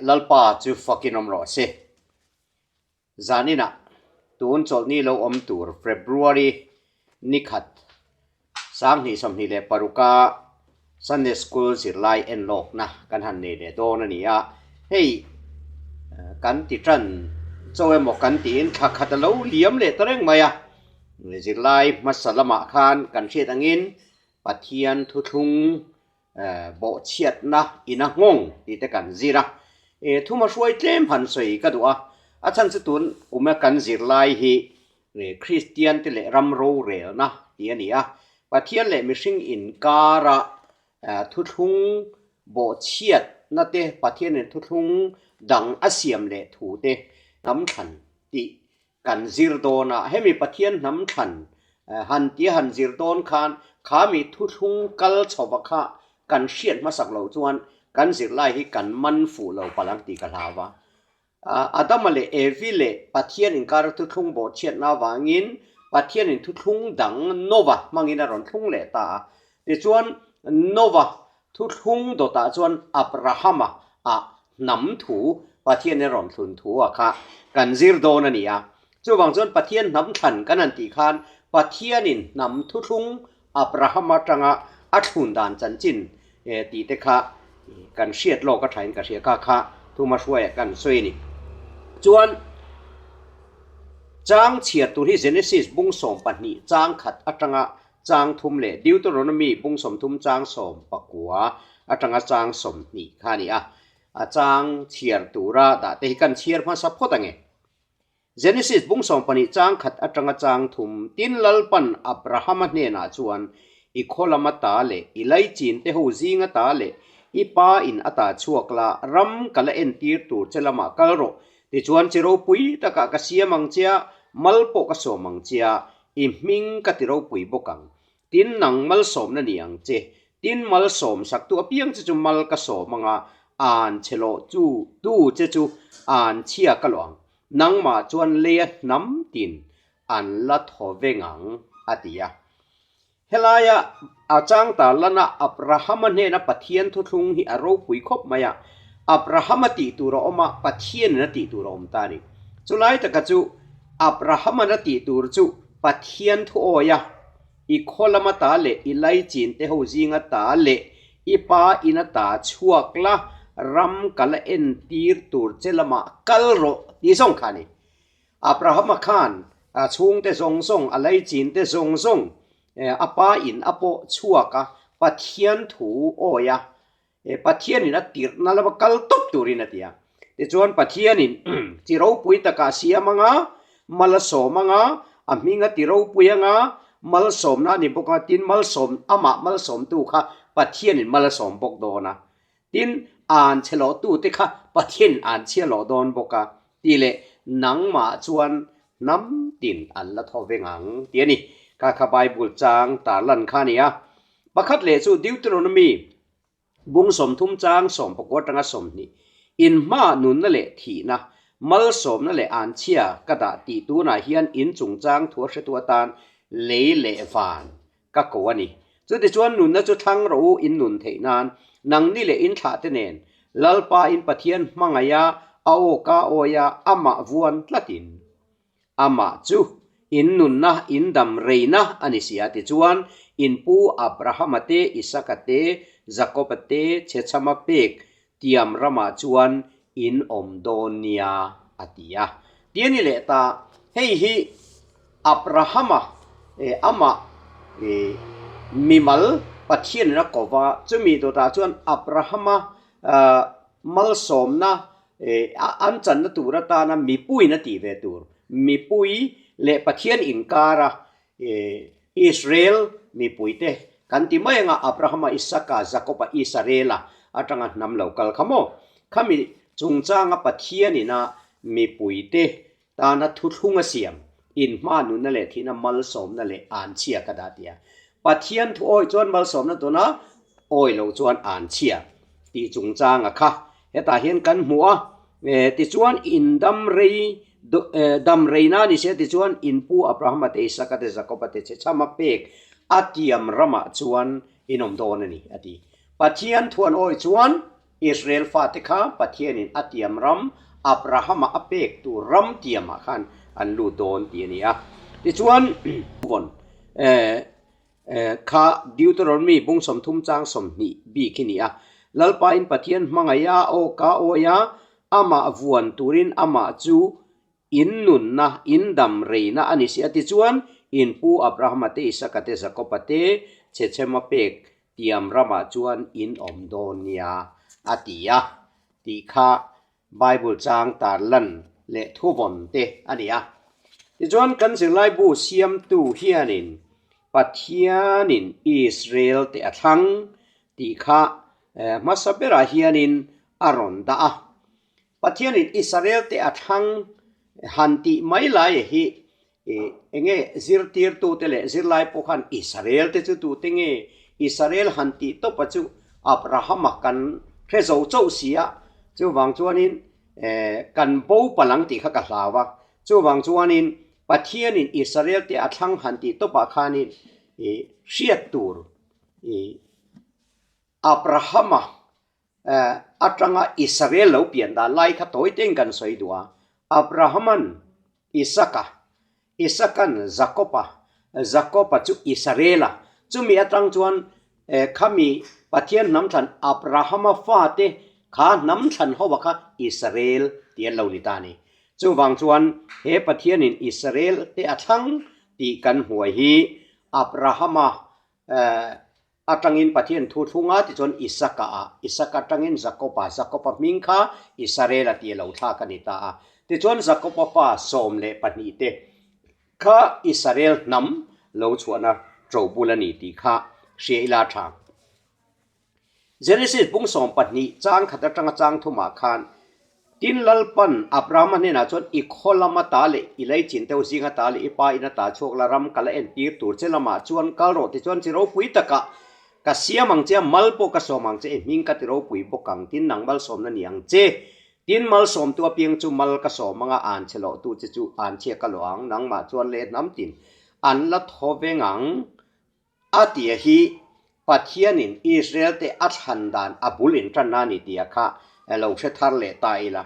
Lalpa chu fakin awm rawh se. Zaninah tun chawlhni lo awm tur February ni khat 2026 a Sunday School zirlai enlawkna kan han nei leh dawn a ni a. Hei kan ti tan cho emaw kan tiin thla khat a lo liam leh ta reng mai a. Zirlai hmasa lamah khan kan hriat angin Pathian thuthlung bawhchhiatna ina nghawng tih te kan zir a. Thuma hruai tlem han sawi ka duh a, a chhan chu tun kuma kan zir lai hi Kristian te leh ram rorelna tih a ni a. Pathian leh mihring inkara thuthlung bawhchhiatna te, Pathianin thuthlung dang a siam leh thu te hnam thlan tih Kan zir dawn a, hemi Pathian hnam thlan han tia han zir dawn khan kha mi thuthlung kal chhova kha kan hriat hmasak loh chuan kan zirlai hi kan man fuh lo palh ang tih ka hlau a. Adama leh Evi leh Pathian inkara thuthlung bawhchhiatna avangin Pathianin thuthlung dang Nova hmangin a rawn thlung leh ta a. Tichuan Nova Thuthlung dawtah chuan Abrahama ah hnam thu Pathianin a rawn thlun thu a kha kan zir dawn a ni a. Chuvang chuan Pathian hnam thlan kan han tih khan Pathianin hnam thuthlung Abraham atanga a thlun dan chanchin tih te kha kan hriat lawk a thain ka hria kha kha thuma hruaiah kan sawi a ni. Chuan chang chhiar tur hi Genesis bung 12 chang khat atanga Chang thum leh Deuteronomy bung 30 chang 19 atanga chang 20 kha a ni a. A chang chhiar tura dah te hi kan chhiar hmasa phawt ang e. Genesis bung 12 chang khat atanga chang thum tin Lalpan Abrahama hnenah chuan i khaw lam ata leh i laichin te ho zing ata leh i pa in ata chhuak la ram ka la entir tur che lamah kal rawh tichuan chi ropui takah ka siam ang che a mal pawh ka sawm ang che a I hming ka ti ropui bawk ang. Tin nang malsawmna ni ang che. Tin malsawm saktu apiang che chu mal ka sawm ang a, an che lawh chu tu che chu an chhia ka lawh ang. Nangmah chuan leia hnam tin an la thaw veng ang, a ti a. Helaia a chang ta lana Abrahama hnena Pathian thuthlung hi a ropui khawp mai a. Abrahama tih tur a awm a, Pathianin a tih tur a awm ta a ni. Chulai taka chu Abrahama'n a tih tur chu Pathian thu awi a, i khaw lama ta leh i laichin te ho zinga ta leh i pa ina ta chhuak la, ram ka la entir tur che lamah kal rawh tih zawng kha a ni. Abrahama khan a chhungte zawng zawng, a laichin te zawng zawng a pa in a pawh chhuak a, Pathian thu awi a, Pathianin a tirhna lama kal tawp turin a ti a. Tichuan Pathianin chi ropui takah a siam ang a, mal a sawm ang a, a hming a ti ropui ang a, malsawmna a ni bawk a, tin malsawm amah malsawmtu kha Pathianin mal a sawm bawk dawn a. Tin, an chhe lawhtute kha Pathianin an chhia lawh dawn bawk a tih leh nangmah chuan hnam tin an la thaw veng ang tih a ni. Kha kha Bible chang tarlan kha a ni a. Pakhat leh chu Deuteronomy bung 30 chang 19 atanga 20, In hmaah nunna leh thihna, malsawmna leh anchhia ka dah tih tunah hian in chungchang thu a hretu atan lei leh van ka ko a ni. Chutichuan nunna chu thlang rawh u in nun theih nan, nangni leh in thlah te nen, Lalpa in Pathian hmangaih a, a awka awi a, amah vuan tlatin. Amah chu in nunna in dam reina a ni si a, tichuan in pu Abrahama te, Isaka te, Jakoba te, chhechhama pek tiam ramah chuan in awm dawn nia a ti a. Ti a ni leh ta, hei hi Abrahama amah mimal Pathianin a ko va, chumi dawtah chuan Abrahama malsawmna an channa tur atana mipuiin a tih ve tur, mipui leh Pathian inkara Israel mipuite kan ti mai anga Abrahama, Isaka, Jakoba, Israela atanga hnam lo kal kha maw? Khami chungchanga Pathianina mipuite tana thuthlung a siam, inhma nunna leh thihna malsawmna leh anchhia ka dah tia. Pathian thu awi chuan malsawmna dawn a, awi lo chuan anchhia tih chungchanga kha hetah hian kan hmu a. Tichuan indam rei dam reina a ni sia tichuan inpu Abrahama te Isaka te Jakoba te chhechhama pek a tiam ramah chuan in awm dawn a ni a ti. Pathian thuan awi chuan. Israel fate kha Pathianin a tiam ram Abrahama a pek tur ram tiamah khan an lut dawn tih a ni a. Tichuan, vawn kha Deuteronomy bung 30 chang 20 bik hi ni a. Lalpain Pathian hmangaih a, aw ka awi a, amah vuan turin amah chu In nunna, in dam reina a ni si a tichuan, in pu Abrahama te, Isaka te, Jakoba te chhechhema pek tiam ramah chuan in awm dawn nia a ti a tih kha Bible chang tarlan leh thuvawn te a ni a. Tichuan kan zirlaibu siamtu hianin Pathianin Israel te a thlang tih kha hmasa berah hianin a rawn dah a. Pathianin Israel te a thlang han tih mai lai hi enge zirtirtute leh zirlai pawh khan Israel te chu tute nge Israel han tih tawp a chu Abrahama kan hre zo chauh si a, chuvang chuanin kan bo palh ang tih kha ka hlau a, chuvang chuanin Pathianin Israel te a thlang han tih tawpah khanin hriat tur Abrahama Atanga Israel lo pian dan lai kha tawi tein kan sawi duh a, Abrahaman Isaka, Isakan Jakoba, Jakoba chu Israela, chumi atang chuan khami Pathian hnam thlan Abrahama fate kha hnam thlan ho kha Israel tih an lo ni ta a ni. Chuvang chuan he Pathianin Israel te a thlang tih kan hmuai hi Abrahama Atangin Pathian thu thlung a tichuan Isaka a, Isaka atangin Jakob-a, Jakob-a hming kha Israel-a tih a lo thlak a ni ta a. Tichuan Jakob-a pa 12 te kha Israel hnam lo chhuahna ṭo bul a ni tih kha hria ila tha. Genesis bung 12 chang khat atanga chang thumah khan Tin, Lalpan Abrahama hnenah chuan, I khaw lama ta leh i lei chin deuh zinga ta leh i pa ina ta chhuak la, ram ka la entir tur che lamah chuan kal rawh tichuan chi ropui takah ka siam ang che a, mal pawh ka sawm ang che, i hming ka ti ropui bawk ang, tin nang malsawmna ni ang che. Tin, malsawmtu apiang chu mal ka sawm anga an che lawhtu che chu an chhia ka lawh ang, nangmah chuan leh hnam tin an la thaw veng ang. A tia hi Pathianin Israel-te a thlan dan a bul intanna a ni tia kha lo hre thar leh ta ila.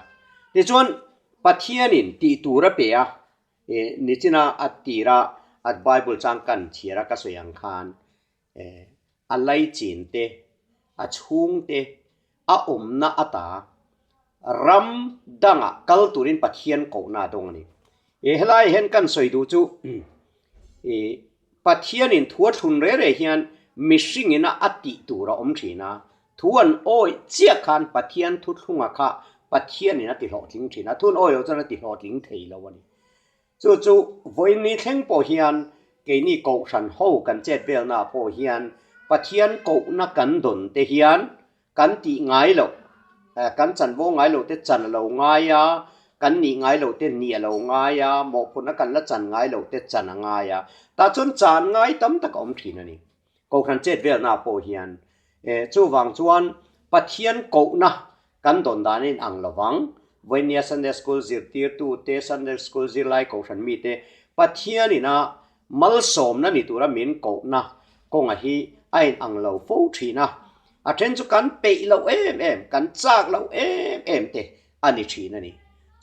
Tichuan, Pathianin tih tur a pe a, nichina a tira a Bible chang kan chhiar a ka sawi ang khan a laichin te, a chhung te, a awmna ata ram dangah kal turin Pathian kohna a dawng a ni. Helai hian kan sawi duh chu Pathianin thu a thlun re re hian mihringin a a tih tur a awm thin a, thu an awih chiah khan Pathian thu thlunga kha Pathianin a ti hlawhtling thin a, thu an awih loh chuan a ti hlawhtling thei lo a ni. Chu chu vawiin thleng pawh hian keini kohhran ho kan chet velnaah pawh hian Pathian kohna kan dawn te hian Kan tih ngai loh, kan chanvo ngai loh te chan a lo ngai a, kan nih ngai loh te nih a lo ngai a, mawhphurhna kan la chan ngai loh te chan a ngai a. Tah chuan chan ngai tam tak a awm thin a ni. Kohhran chet velnaah pawh hian chuvang chuan Pathian kohna kan dawn dan a inang lo vang. Vawinia Sunday School zirtirtute, Sunday School zirlai kohhran mite Pathianin a malsawmna ni tura min kohna kawnga hi a inang lo fo thin a. A then chu kan peih loh em em, kan chak loh em em te a ni thin a ni.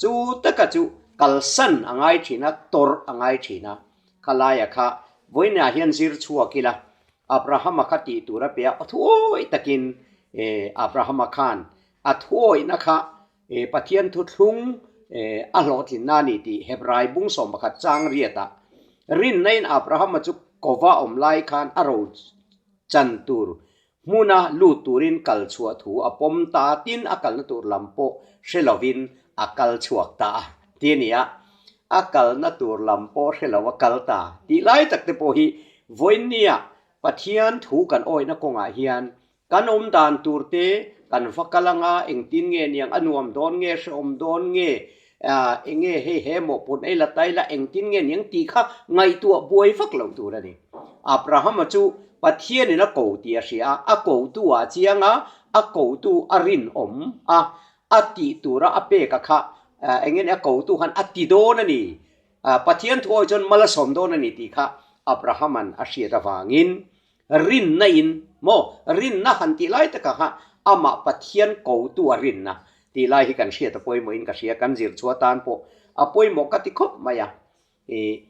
Chu taka chu kalsan a ngai thin a, tawrh a ngai thin a. Khalaia kha vawiinah hian zir chhuak ila, Abrahama kha tih tur a pe a, thuawih takin Abrahama khan a thuawihna kha Pathian thuthlung a hlawhtlinna a ni tih Hebrai bung 11 chang riatah rinnain Abrahama chu kova awm lai khan a ro chan tur hmuna lut turin kal chhuah thu a pawm ta tin a kalna tur lam pawh hre lovin a kal chhuak ta a ti a ni a, a kalna tur lam pawh hre lo a kal ta tih lai tak te pawh hi vawiinnia Pathian thu kan awihna kawngah hian kan awm dan tur te kan va kal anga engtin nge niang a nuam dawn nge hrehawm dawn nge enge hei he mawhpun ei la tai la engtin nge niang tih kha ngaihtuah buai vak loh tur a ni. Abrahama chu Pathianin a ko tih a hria a, a kotu ah chiang a, a kotu a rinawm a, a tih tura a pek a kha enge a kotu khan a ti dawn a ni. Pathian thu awi chuan mal a sawm dawn a ni tih kha Abrahama'n a hriat avangin rinna in maw rinna han tih lai takah kha amah Pathian kotu a rinna tih lai hi kan hriat a pawimawhin ka hria, kan zir chhuah tan pawh a pawimawh ka ti khawp mai a. Ih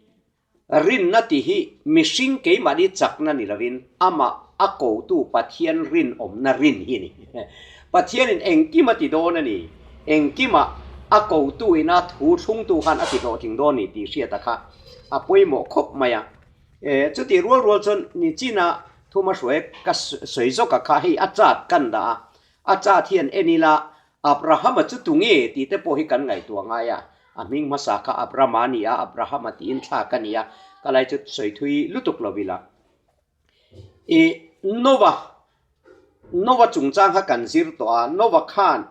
rinna tih hi mihring keimahni chakna ni lovin amah a kotu Pathian rinawmna rin hi a ni. Pathianin engkim a ti dawn a ni, engkimah a kotu ina thu thlungtu khan a ti hlawhtling dawn a ni tih hriata kha a pawimawh khawp mai a. Chutih rual rual chuan nichina thuma hruai ka sawi zawk a kha hei a chart kan dah a, a chart hian en ila Abrahama chu tunge tih te pawh hi kan ngaihtuah ngai a, a hming hmasa kha Abrama a ni a, Abrahama tiin thlak a ni a, ka lai chu sawi thui lutuk lo ila. I Nova, Nova chungchang kha kan zir tawh a, Nova khan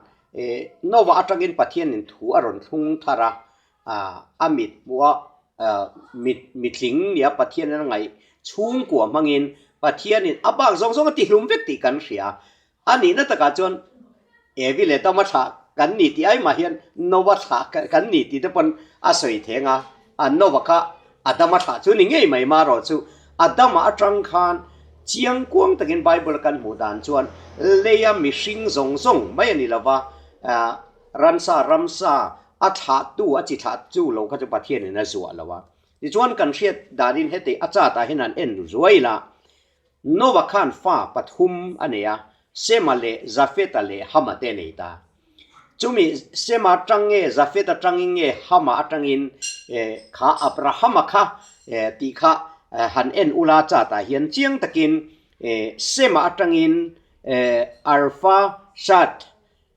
Nova atangin Pathianin thu a rawn thlung thar a, a mit hmuh a, mit mitling nia Pathianin a ngaih chhungkua hmangin Pathianin a bak zawng zawng a tihlum vek tih kan hria. A nihna takah chuan Evi leh Dama thlah kan ni tih aimah hian Nova thlah kan ni tih te pawn a sawi theng a, a Nova kha Adama thlah chu ni ngei mai marawh chu Adama atang khan chiang kuang takin Bible a kan hmuh dan chuan leia mihring zawng zawng mai a ni lova, ransa ramsa a thlahtu a chi thlah chu lo kha chu Pathianin a zuah lo a. Tichuan kan hriat danin heti a chatah hian an en zuai la, Nova khan fa pathum a nei a, Sema leh Jafeta leh Hama te a nei ta. Chumi Sema atang nge Jafet atangin nge Hama atangin kha Abrahama kha tih kha han en ula chatah hian chiang takin Sema atangin Arphaxad,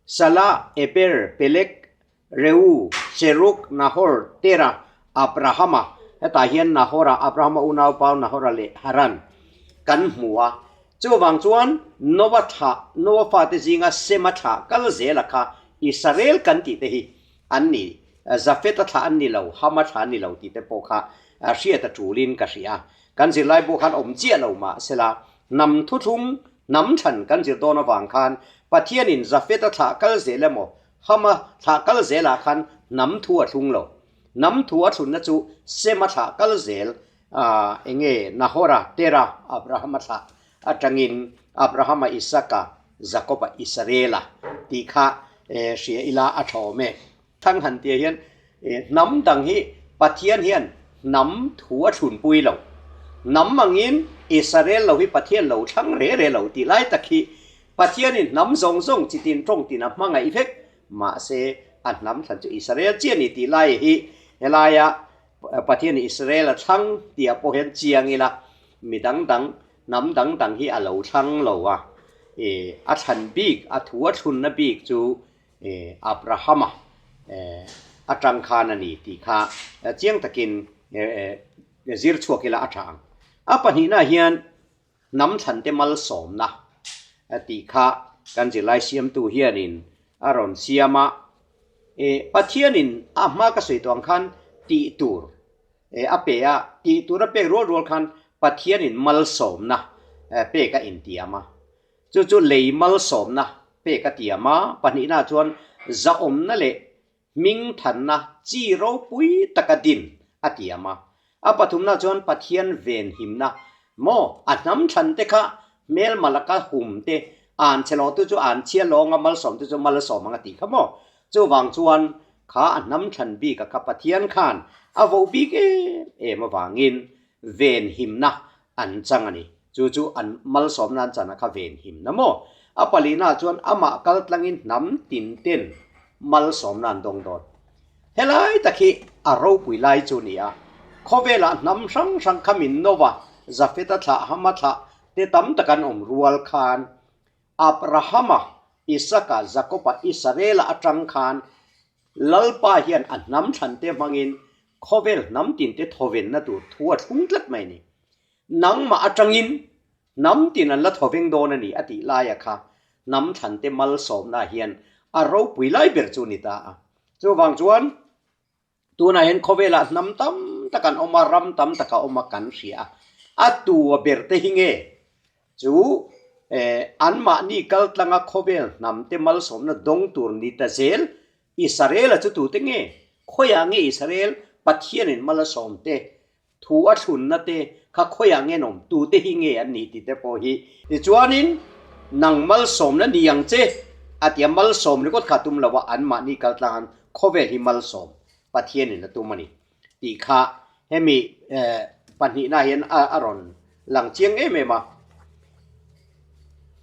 Salah, Eber, Pelek, Reu, Seruk, Nahor, Tera, Abrahama, hetah hian Nahora, Abrahama unaupa Nahora leh Haran kan hmu a. Chuvang chuan Noa thlah, Noa fate zinga Sema thlah kal zela kha Israel kan tih te hi an ni, Jafeta thlah an ni lo, Hama thlah an ni lo tih te pawh kha hriat a tulin ka hria. Kan zirlai pawh khan awm chiah lo mah sela, hnam thuthlung, hnam thlan kan zir dawn avang khan Pathianin Jafeta thlah kal zel emaw, Hama thlah kal zelah khan hnam thu a thlung lo. Hnam thu a thlunna chu Sema thlah kal zel a enge Nahora, Tera, Abrahama thlah atangin Abrahama, Isaka, Jakoba, Israela tih kha hria ila a tha awm e. Thang han tia hian hnam dang hi Pathian hian hnam thu a thlunpui lo. Hnam angin Israel lo hi Pathian lo thlang re re lo tih lai tak hi Pathianin hnam zawng zawng chitin tawng tin a hmangaih vek, mahse a hnam thlan chu Israel chiah a ni tih lai hi helaia Pathianin Israel a thlang tih ah pawh hian chiang ila mi dang dang hnam dang dang hi a lo thlang lo a, a thlan bik a thu a thlunna bik chu Abrahama atang khan a ni tih kha chiang takin zir chhuak ila a tha ang. A pahnihna hian Hnam thlante malsawmna tih kha kan zirlai siamtu hianin a rawn siam a, Pathianin a hma ka sawi tawh ang khan tih tur a pe a, tih tur a pek rual rual khan Pathianin malsawmna pek a intiam a, chu chu lei malsawmna pek a tiam a, pahnihna chuan zahawmna leh Hming thanna chi ropui taka din a tiam a. A pathumna chuan Pathian venhimna maw a hnam thlan te kha hmelma laka hum te an chhe lawhtu chu an chhia lawng a malsawmtu chu malsawm ang a tih kha maw. Chuvang chuan kha a hnam thlan bika kha Pathian khan a voh bik em em avangin venhimna an chang a ni. Chu chu an malsawmna an chan a kha venhimna maw? A palihna chuan amah kal tlangin hnam tin ten malsawmna an dawng dawn. Helai tak hi a ropui lai chu a ni a, khawvelah hnam hrang hrang kha min Nova, Jafeta thlah, Hama thlah te tam tak an awm rual khan Abrahama, Isaka, Jakoba, Israela atang khan Lalpa hian a hnam thlante hmangin khawvel hnam tinte thawvenna tur thu a thlung tlat mai a ni. Nangmah atangin hnam tin an la thawveng dawn a ni a tih laia kha hnam thlante malsawmna hian a ropui lai ber chu a ni ta a. Chuvang chuan tunah hian khawvelah hnam tam tak an awm a, ram tam tak a awm a kan hria a. A tua ber te hi nge chu anmahni kaltlanga khawvel hnamte malsawmna dawng tur ni ta zel Israel-a chu tute nge? Khawiah nge Israel Pathianin mal a sawm te? Thu a thlunna te kha khawiah nge an awm? Tute hi nge an nih tih te pawh hi. Tichuanin. Nang malsawmna ni ang che, a ti a, malsawm ringawt kha a tum lo a, anmahni kal tlang khawvel hi malsawm Pathianin a tum a ni tih kha hemi pahnihna hian a rawn lang chiang em em a.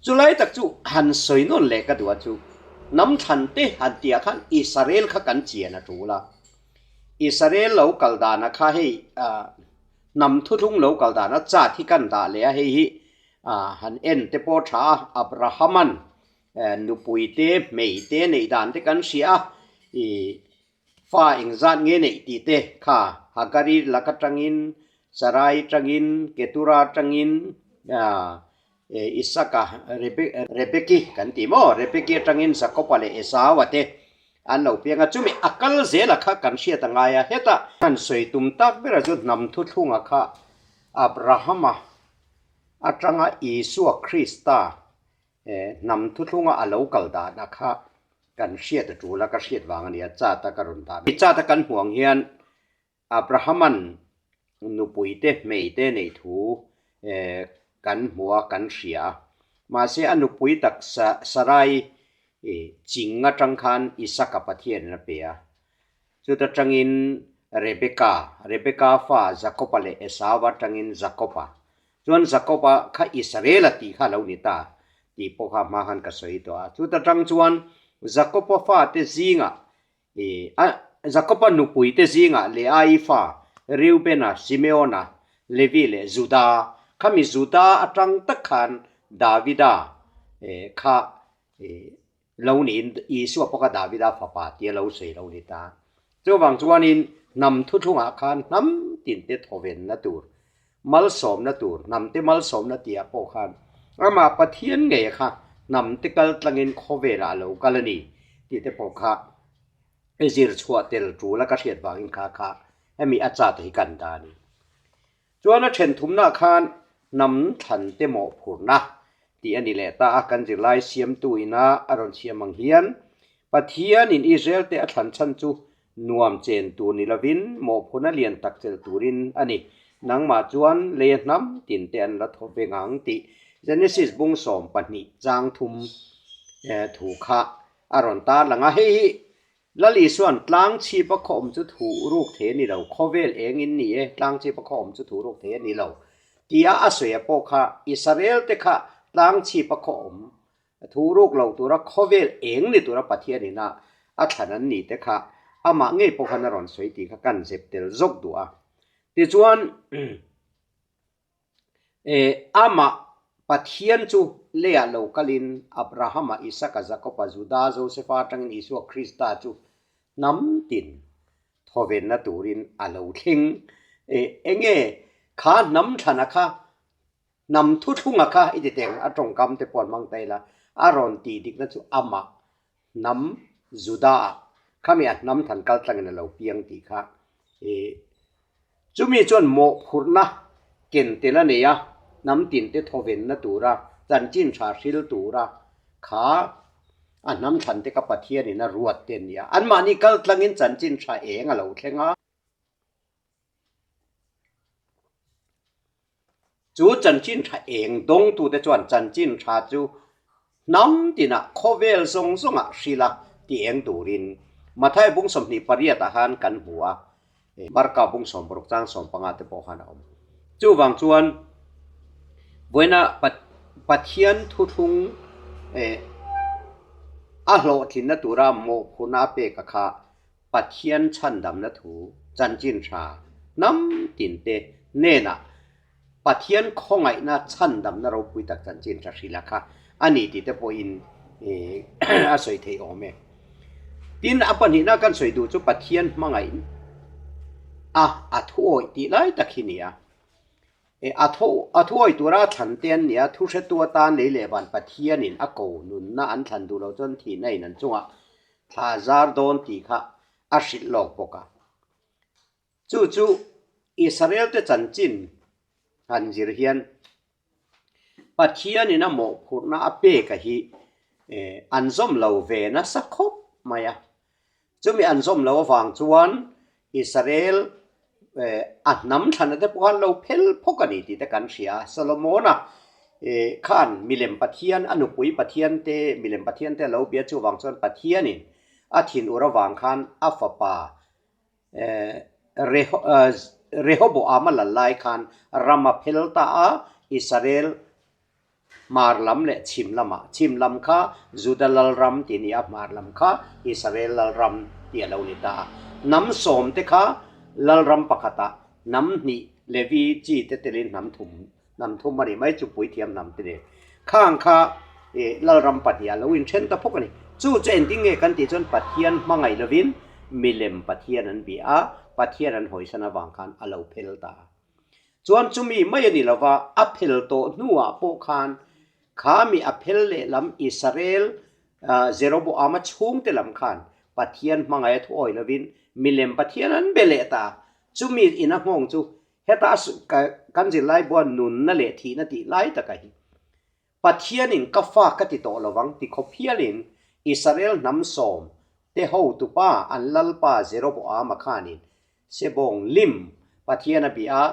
Chulai tak chu han sawi nawn leh ka duh a chu, hnam thlan te han tih ah khan Israel kha kan chian a tul a, Israel lo kal dan ah kha hei hnam thuthlung lo kal dan a chat hi kan dah leh a, hei hi han en te pawh tha a, Abrahaman nupui te hmei te neih dan te kan hria a, ih fa engzat nge neih tih te kha Hagari lak atangin Sarai atangin Ketura atangin Isaka Rebeki kan tih maw Rebeki atangin Jakoba leh Esaua te an lo piang a, chumi a kal zela kha kan hriat a ngai a, hetah han sawi tum tak bera chu hnam thuthlunga kha Abrahama atanga Isua Krista hnam thuthlunga a lo kal dan a kha kan hriat a tul a, ka hriat vang a nia, chat a ka rawn dah. Chat a kan hmuh ang hian Abrahaman nupui te hmei te neih thu kan hmu a, kan hria a. Mahse a nupui tak Sarai ching atang khan Isaka Pathianin a pe a. Chuta tangin Rebeka, Rebeka fa Jakoba leh Esau atangin Jakoba. Chuan Jakoba kha Israela tih kha a lo ni ta tih pawh kha hma khan ka sawi tawh a. Chuta tang chuan Jakoba fate zingah I a Jakoba nupuite zingah Leai fa Reubena, Simeona, Levi leh Juda, khami Juda atang tak khan Davida kha lo niin Isua pawh kha Davida fapa tia lo sawi lo ni ta. Chuvang chuanin hnam thuthlungah khan hnam tinte thawvenna tur, malsawmna tur, hnamte malsawmna tihah pawh khan amah Pathian ngei kha hnamte kal tlangin khawvelah a lo kal a ni tih te pawh kha i zir chhuah tel tul a ka hriat vangin kha kha hemi a chat hi kan dah a ni. Chuan a then thumnah khan hnam thlan te mawhphurhna tih a ni leh ta a, kan zirlai siamtu ina a rawn siam ang hian Pathianin Israel te a thlan chhan chu Nuam chen tur ni lovin mawhphurhna lian tak chelh turin a ni. Nangmah chuan leia hnam tin te an la thaw ve ngang tih Genesis bung 12 chang thum thu kha a rawn tar lang a. Hei hi Lal Isua'n tlang chhipa khaw awm chu thu ruk thei a ni lo, khawvel engin ni e, tlang chhipa khaw awm chu thu ruk thei a ni lo tia a sawi a pawh kha Israel te kha tlang chhipa khaw awm Thu ruk lo tura khawvel eng ni tura Pathian ina a thlan an ni te kha amah ngei pawh khan a rawn sawi tih kha kan zep tel zawk duh a. Tichuan, amah Pathian chu leiah lo kalin Abrahama, Isaka, Jakoba, Juda, Josefa atangin Isua Krista chu hnam tin thawvenna turin a lo thleng. Enge kha hnam thlana kha Hnam thuthlunga kha i ti teng a tawngkam te pawh an hmang ta ila, a rawn tih dikna chu amah hnam Juda ah khami a hnam than kal tlangin a lo piang tih kha i chumi chuan mawhphurhna ken tel a nei a, hnam tin te thawvenna tura chanchin tha hril tura kha a hnam thlan te kha Pathianin a ruat te an ni a, anmahni kal tlangin chanchin tha eng a lo thleng a. Chu chanchin tha eng dawngtute chuan chanchin tha chu hnam tinah khawvel zawng zawngah hrila ti eng turin Mathai bung 28 ah khan kan hmu a, Marka bung 16 chang 15 te pawh khan a awm. Chuvang chuan vawiina Pathian thuthlung a hlawhtlinna tura mawhphurhna a pek a kha Pathian chhandamna thu chanchin tha hnam tinte hnenah Pathian khawngaihna chhandamna ropui tak chanchin tha hrilh a kha a ni tih te pawhin a sawi theih awm e. Tin, a pahnihna kan sawi duh chu Pathian hmangaih a a thuawih tih lai tak hi ni a. A thuawih tura a thlan te an ni a, thuhretu atan lei leh van Pathianin a ko nunna an thlan duh loh chuan thihna in an chungah thla zar dawn tih kha a hrilh lawk bawk a. Chu chu Israel te chanchin han zir hian Pathianin a mawhphurhna a pek a hi an zawm lo ve nasa khawp mai a. Chumi an zawm lo avang chuan Israel a hnam thlana te pawh khan lo phel phawk a ni tih te kan hria a. Solomona. Khan milem Pathian, a nupui Pathian te, milem Pathian te a lo bia chuvang chuan Pathianin a thinur avang khan a fapa Rehoboam a lal lai khan ram a phel ta a, Israel Hmar lam leh chhim lamah, chhim lam kha Juda lalram tih a ni a, hmar lam kha Israel lalram tih a lo ni ta a. Hnam sawmte kha lalram pakhatah hnam hnih Levi chi te telin hnam thum, hnam thum a nih mai chu puithiam hnam te nen. Khang kha lalram pahnih a lo inthen ta phawk a ni. Chu chu engtin nge kan tih chuan Pathian hmangaih lovin milem Pathian an bia a, Pathian an hawisan avang khan a lo phel ta a. Chuan chumi mai a ni lova, a phel tawh hnuah pawh khan kha mi a phel lehlam Israel Jeroboama chhungte lam khan Pathian hmangaih a thuawi lovin milem Pathian an be leh ta. Chumi ina nghawng chu heta kan zirlai buan nunna leh thihna tih lai taka hi Pathianin ka fa ka ti tawh lovang ti khawp hialin Israel hnam sawm te hotupa an lalpa Jeroboama khanin Sebawng lim Pathian a bia a,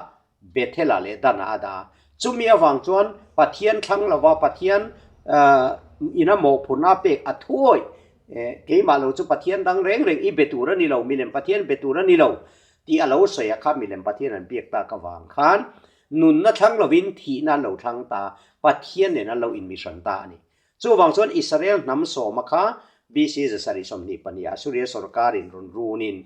Bethel-ah leh Dan-ah a dah a. Chumi avang chuan Pathian thlang lova Pathian ina mawhphurhna a pek a thuawih keimah lo chu Pathian dang reng reng i be tur a ni lo, milem Pathian be tur a ni lo tih a lo sawi a kha milem Pathian an biak tak avang khan Nunna thlang lovin thihna an lo thlang ta, Pathian nen an lo inmihran ta a ni. Chuvang chuan Israel hnam sawma kha BC 724 ah Assuria sorkarin rawn runin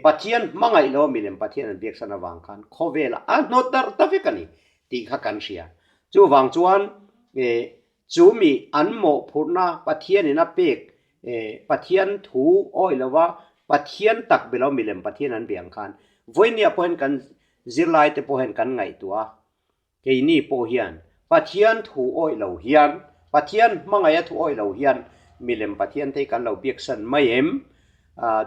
Pathian hmangaih lo milem Pathian an biaksan avang khan khawvelah a hnawt darh ta vek a ni tih kha kan hria. Chuvang chuan chu mi an mawhphurhna Pathianin a pek Pathian thu awih lova Pathian tak be lo milem Pathian an biang khan vawinia pawhin kan Zirlaite pawh hian kan ngaihtuah a, keini pawh hian Pathian thu awih lo hian, Pathian hmangaih a thu awih lo hian milem Pathian te hi kan lo biaksan mai em?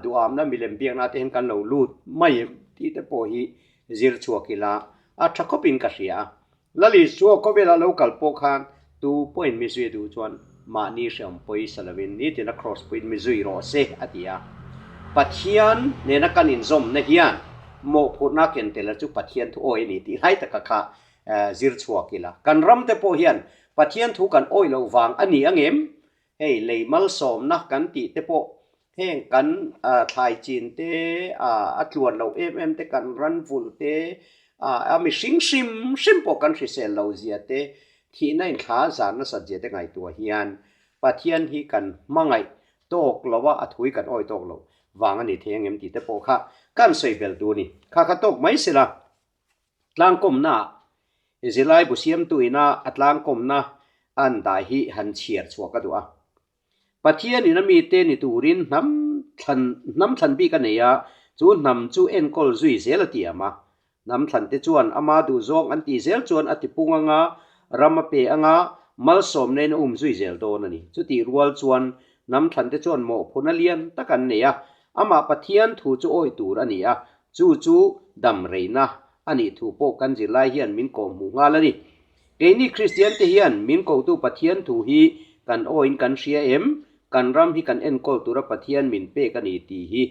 Duhamna milem biakna te hian kan lo lut mai em tih te pawh hi zir chhuak ila a tha khawpin ka hria a. Lal Isua khawvelah lo kal pawh khan tu pawhin mi zui a duh chuan mahni hreawm pawisa lovin nitin a kraws puiin mi zui rawh se a ti a. Pathian nena kan inzawmna hian mawhphurhna ken tel a chu Pathian thu awi a ni tih lai taka kha zir chhuak ila. Kan ramte pawh hian Pathian thu kan awih loh vang a ni angem? Hei lei malsawmna kan tih te pawh heng kan thlai chin te a tluan loh em em te kan ran vulh te a mihring hrim hrim pawh kan hrisel loh zia te thihna in thla zar nasat zia te ngaihtuah hian Pathian hi kan hmangaih tawk lo a a thui kan awi tawk loh vang a ni thei angem tih te pawh kha kan sawi bel tur a ni. Kha kha tawk mai sela. Tlangkawmna zirlai bu siamtu ina a tlangkawmna an dah hi han chhiar chhuah ka duh a. Pathian in a mite ni turin hnam thlan hnam thlan bik a nei a, chu hnam chu enkawl zui zel a tiam a. Hnam thlan te chuan ama duhzawng an tih zel chuan a tipung anga, ram a pe anga, malsawmna in a um zui zel dawn a ni. Chutih rual chuan hnam thlan te chuan mawhphurhna lian tak an nei a, amah Pathian thu chu awih tur a ni a, Chu chu dam reina a nih thu pawh kan zirlai hian min kawhhmuh nghal a ni. Keini Kristiante hian min kotu Pathian thu hi kan awiin kan hria em? Kan ram hi kan enkawl tura Pathian min pek a ni tih hi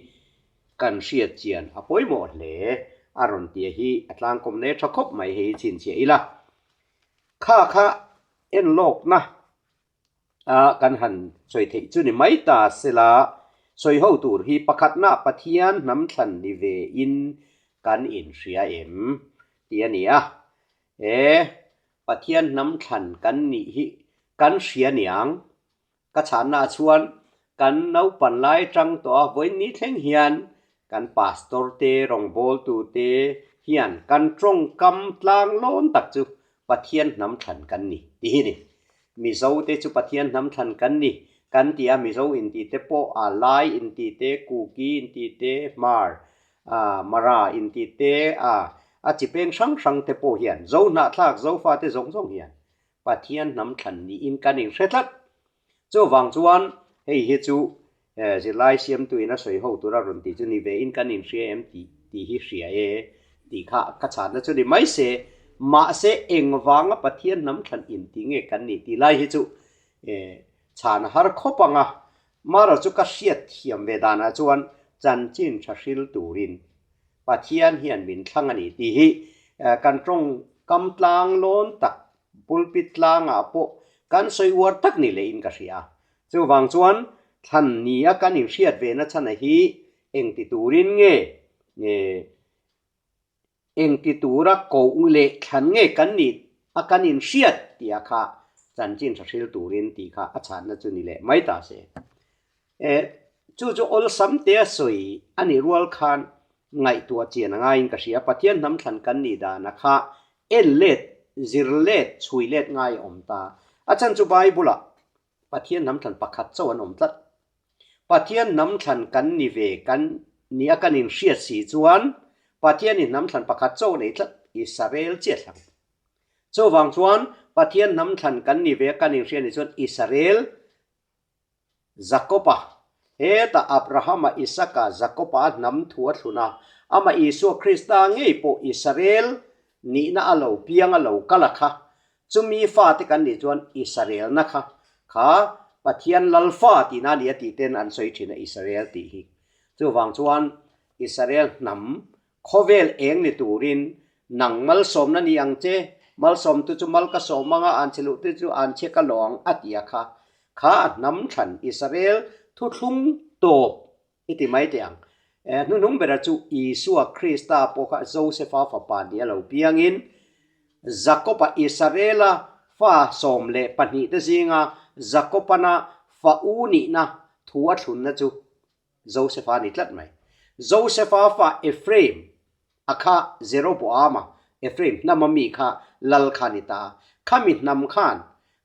kan hriat chian a pawimawh hle a rawn tia hi a tlangkawm nei tha khawp mai hei chhinchhiah ila. Kha kha enlawkna a kan han sawi theih chu ni mai ta sela, sawi ho tur hi pakhatna Pathian hnam thlan ni ve in kan inhria em tih a ni a. E, Pathian hnam thlan kan nih hi kan hria niang. Ka chhanna chuan kan naupan lai tang tawh a vawiin ni thleng hian kan pastor te, rawngbawltu te hian kan tawngkam tlang lawn tak chu Pathian hnam thlan kan ni tih hi ni. Mizo te chu Pathian hnam thlan kan ni kan ti a, Mizo inti te pawh a Lai inti te, Kuki inti te, Hmar, Mara inti te, a a chi peng hrang hrang te pawh hian Zohnahthlak, Zofa te zawng zawng hian Pathian hnam thlan niin kan inhre tlat. Chuvang chuan hei hi chu zirlai siamtuin a sawi ho tura rawn tih chu ni ve in kan inhria em tih tih hi hria e tih kha ka chhanna chu ni mai se. Mahse engvanga Pathian hnam thlan inti nge kan nih tih lai hi chu chhan a har khawp ang a. Mara chu ka hriat thiam ve danah chuan chanchin tha hril turin Pathian hian min thlang a ni tih hi kan tawngkam tlang lawn tak. Pulpit tlangah pawh kan sawi uar tak ni lehin ka hria. Chuvang chuan thlan nia kan inhriat ve na chhan a hi engti turin nge engti tura koh leh thlan nge kan nih a kan inhriat tih a kha chanchin tha hril turin tih kha a chhanna chu ni leh mai ta se. Chu chu awlsam te a sawi a nih rual khan ngaihtuah chian a ngaiin ka hria. Pathian hnam thlan kan nih dan a kha en let, zir let, chhui let ngai a awm ta. A chhan chu Bible ah Pathian hnam thlan pakhat chauh an awm tlat. Pathian hnam thlan kan ni ve kan ni a kan inhriat si chuan Pathianin hnam thlan pakhat chauh a nei tlat, Israel chiah thlang. Chuvang chuan Pathian hnam thlan kan ni ve a kan inhriat nih chuan Israel Jakob-a, hetah Abrahama, Isaka, Jakob-a a hnam thu a thlun a, amah Isua Krista ngei pawh Israel nihna a lo piang a lo kal a kha, chumi fate kan nih chuan Israelna kha kha Pathian lal fa tihna a ni a tih ten an sawi thin a Israel tih hi. Chuvang chuan Israel hnam Khawvel eng ni turin nang malsawmna ni ang che, malsawmtu chu mal ka sawm anga an che luhtu chu an che ka lawng a ti a kha. Kha a hnam thlan Israel thuthlung tawp i ti mai teh ang. Hnuhnung bera chu Isua Krista pawh kha Josefa fapa ni a lo piangin Jakob-a Israela fa 12 te zinga Jakobana fa u nihna thu a thlunna chu Josefa a ni tlat mai. Josefa fa Ephraim a kha Jeroboama, Ephraim hnama mi kha lal kha a ni ta a. Khami hnam khan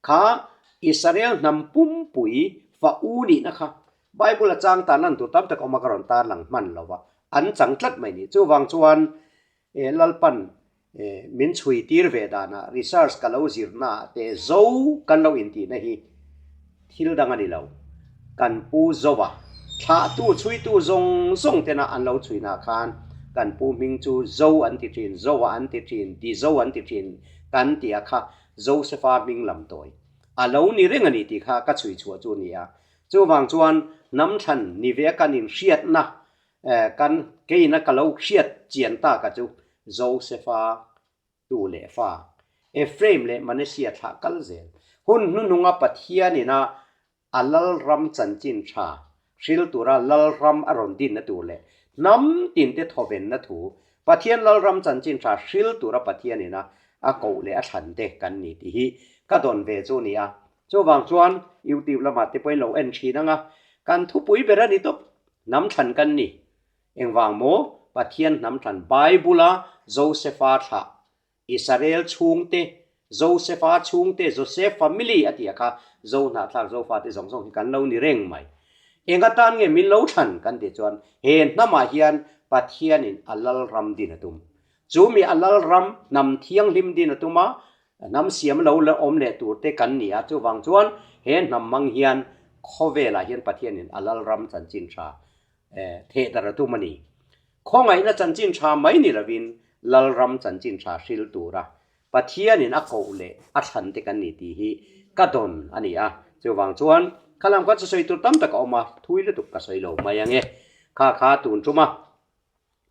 kha Israel hnam pumpui fa u nihna kha Bible a chang tan lan tur tam tak awm a ka rawn tar lang hman lo va, an chang tlat mai ni. Chuvang chuan Lalpan min chhui tir ve danah research ka lo zirnaah te zo kan lo intihna hi thil dang a ni lo. Kan pu Zova thlahtu chhuitu zawng zawng tena an lo chhuinah khan kan pu hming chu Zo an ti thin, Zova an ti thin, Dizo an ti thin kan ti a kha Josefa hming lam tawi a lo ni reng a ni tih kha ka chhui chhuah chu a ni a. Chuvang chuan hnam thlan ni ve a kan inhriatna Kan keina ka lo hriat chian tak a chu Josefa tu leh fa Ephraim leh Manasseh thlah kal zel. Hun hnuhnunga Pathianin a a lalram chanchin tha hril tura lalram a rawn dinna tur leh hnam tinte thawvenna thu Pathian lalram chanchin tha hril tura Pathianin a a koh leh a thlan te kan ni tih hi ka dawn ve chu a ni a. Chuvang chuan YouTube lamah te pawhin lo en thin ang a, kan thupui ber a ni tawp. Hnam thlan kan ni. Engvang maw? Pathian hnam thlan Bible-a Josefa thlah, Israel chhungte, Josefa chhungte, Joseph family a tih a kha Zo hnahthlak Zofate zawng zawng hi kan lo ni reng mai. Eng atan nge min lo thlan kan tih chuan he hnamah hian Pathianin a lalram din a tum. Chu mi a lalram hnam thianghlim din a tum a, Hnam siam lo la awm leh tur te kan ni a, chuvang chuan he hnam mang hian khawvelah hian Pathianin a lalram chanchin tha theh dar a tum a ni. Khawngaihna chanchin tha mai ni lovin lalram chanchin tha hril tura Pathianin a koh leh a thlan te kan ni tih hi ka dawn a ni a, chuvang chuan khalam kha chu sawi tur tam tak a awm a, thui lutuk ka sawi lo mai ange. Kha kha tun tum a.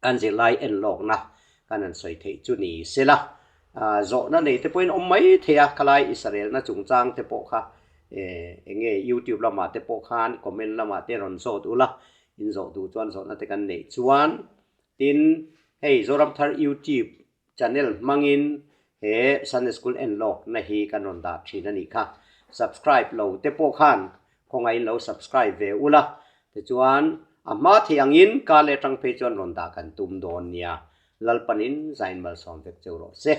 Kan zirlai en lawkna kan han sawi theih chu ni sela, zawhna nei te pawhin awm mai thei a, khalai Israelna chungchang te pawh kha eng nge YouTube lamah te pawh khan comment lamah te rawn zawt ula, in zawh duh chuan zawhna te kan neih chuan tin hei Zoramthar YouTube Channel hmangin he Sunday School en lawkna hi kan rawn dah thin a nih kha. Subscribe lo te pawh khan khawngaihin lo subscribe ve ula, tichuan a hma thei angin ka leh atang phei chuan rawn dah kan tum dawn nia. Lalpanin zain malsawm vek cheu rawh se.